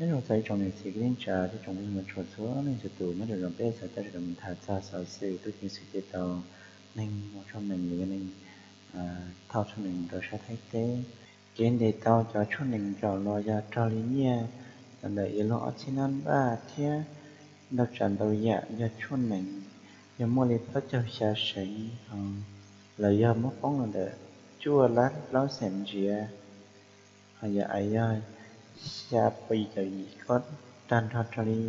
Ua tsaug ib tsoom niam txiv kwv tij neej tsa thiab tsoom phooj ywg txhua leej txhua tus nyob rau zos peb txhua teb sawv daws mus tham txog xov xwm tub ceev xwm cia tau neeg muaj tshuaj nees los yog neeg thauj tshuaj nees mus rau sab Thaib teb. Kev ntes tau cov tshuaj nees zaum los yog raug li nyiaj los ntawm ib lub ob txhiab nab npaj thiab ntau tsav ntau yam yog tshuaj nees, yog muaj li plaub caug xya seev, los yog muab poob los ntawm cuaj lab plaub xees ntsiav, ho yog xya pua yim caum yim koj, tag nrho raug li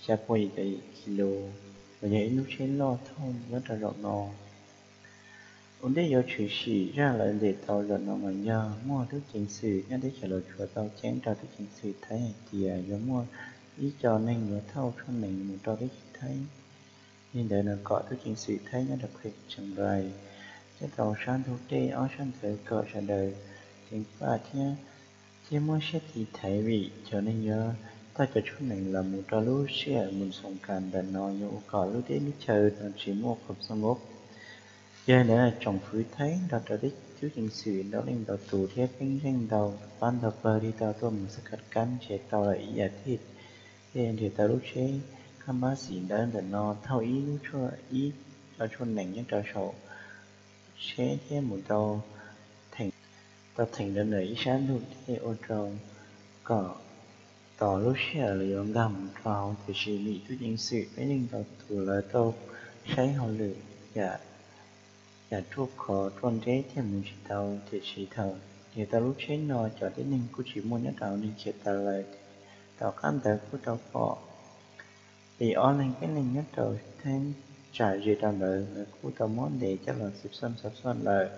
xya pua yim caum yim kis lus, los yog ib lub tsheb loj thauj nyob rau zaum no. Ua ntej yuav tshwm sim zaj lawv ntes tau zaum no mas yog muaj tub ceev xwm nyob teb chaws Los Tsuas tau ceeb rau tub ceev xwm Thaib hais tias yuav muaj ib co neeg yuav thauj tshuaj nees mus rau teb chaws Thaib. Li ntawd no kom tub ceev xwm Thaib nyob rau kheem Tseem Lais thiab tau sab ntug dej ob sab ntawd kom sawv daws ceev faj thiab, thiab muab siab tiv thaiv vim cov neeg yuav thauj cov tshuaj nees los mus rau lub sij hawm mus xoom kas ntawm no yuav ua kom lub teb lub chaw no tsis muaj khoom xoo nkob. Yog li ntawd tsoom fwv Thaib nrog rau tub ceev xwm ntau leej ntau tus thiab peeb zeej ntau pab ntau pawg li tau tuaj mus xab khas kab nrhiav tau lawm ib yam thiaj, thiaj nrhiav tau lub tsheb khab npab xim dawb ntawm no thauj ib lub tshuaj, ib co tshuaj nees nyob rau saum tsheb thiab mus tau theem, tau theem rau ntawm ib sab ntug dej ua rau kom tos lub sij hawm lawv yuav nkag mus rau hauv, tiam sis vim tub ceev xwm peb leej ntau tus lawv tau saib hauj lwm yam ruaj khov ruaj nreb thiaj mus tsis tau. Tiam sis thaum nrhiav tau lub tsheb no cov tib neeg kuj tsis muaj nyob rau hauv, neeg khiav tas lawm. Tom qab ntawd kuj tau pom li ob leeg peb leeg nyob rau theeb tsam ze rau ntawd, lawv kuj tau muab ntes coj los xwb xoj xov xoj lawm.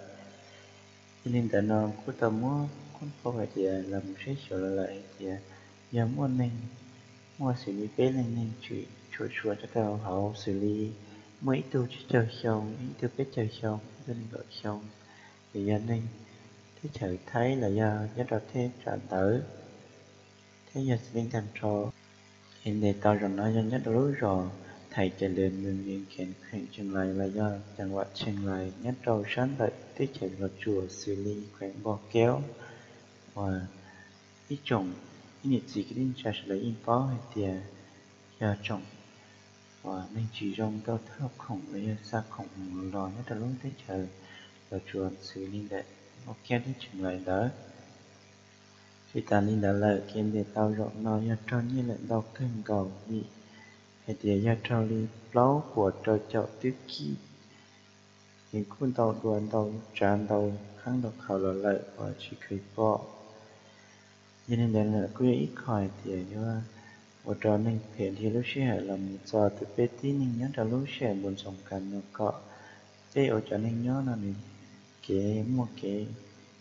Yog li ntawd no kuj tau muab koob paub hais tias los mus saib xyuas lawv lawm hais tias yog muaj neeg, muaj xws li peb leeg neeg tswm tshuam tshuam coj rau hauv, xws li muaj ib tug tsib caug xyoo, ib tug peb caug xyoo, ib tug nees nkaum xyoo, ces yog neeg teb chaws Thaib los yog nyob rau thaj tsam ntawd thiab yog xws li tag nrho. Kev ntes tau zaum no yog nyob rau lub zos Thais Cawm Lwm, Mws Vias Khees, kheem Tseem Lais los yog ceem vam Tseem Lais nyob rau sab ntawm teb chaws Los Tsuas xws li kheem Npog Keub, uas ib tsoom ib niam txiv kwv tij neej tsa sawv daws yeej paub hais tias yog tsoom uas neeg tsis zoo tau thauj khoom los yog xa khoom mus los nyob rau lub teb chaws Los Tsuas xws li ntawm Npog Keub thiab Tseem Lais ntawd. Tsis tas li ntawd lawm, kev ntes tau zaum no yog raug nyiaj lawm ntau kawg nkaus vim hais tias yog raug li plaub puas rau caum twb kij, ces kuj ntau dua ntau tsav ntau qhaab ntau qhaus los lawm uas tsis kheev pom. Yog li ntawd lawm kuj yog ib qho hais tias yuav ua rau neeg phem dhia lub sij hawm los mus txog tus peb tib neeg nyob rau lub sij hawm npus ntxoov kas no kom peb ua cov neeg nyob no nws kev muaj kev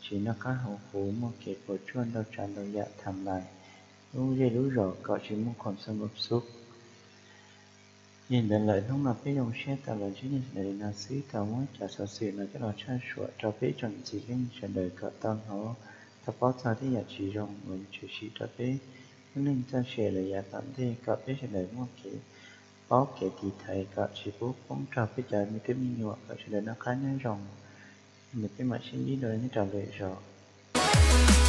tsis noj qab haus huv, muaj kev puas tsuaj ntau tsav ntau yam tham lais lub zej lub zos kom tsis muaj khoom xab nkaum xub. Yog li ntawd lawm hnub no peb zoo siab tau los ntsib nej sawv daws li no xwb, tau muab cov xov xwm no coj los tshaj suam rau peb tsoom txiv neej sawv daws kom tau hnov, tau paub txog tej yam tsis zoo uas yuav tshwm sim rau peb lub neej txoj sia lawm yav tom ntej kom peb sawv daws muaj kev paub kev tiv thaiv kom tsis pub poob raug peb cov me tub me nyuam, kom sawv daws noj qab nyob zoo. Yog li ntawd peb mam sib ntsib dua nyob rau lwm zaus.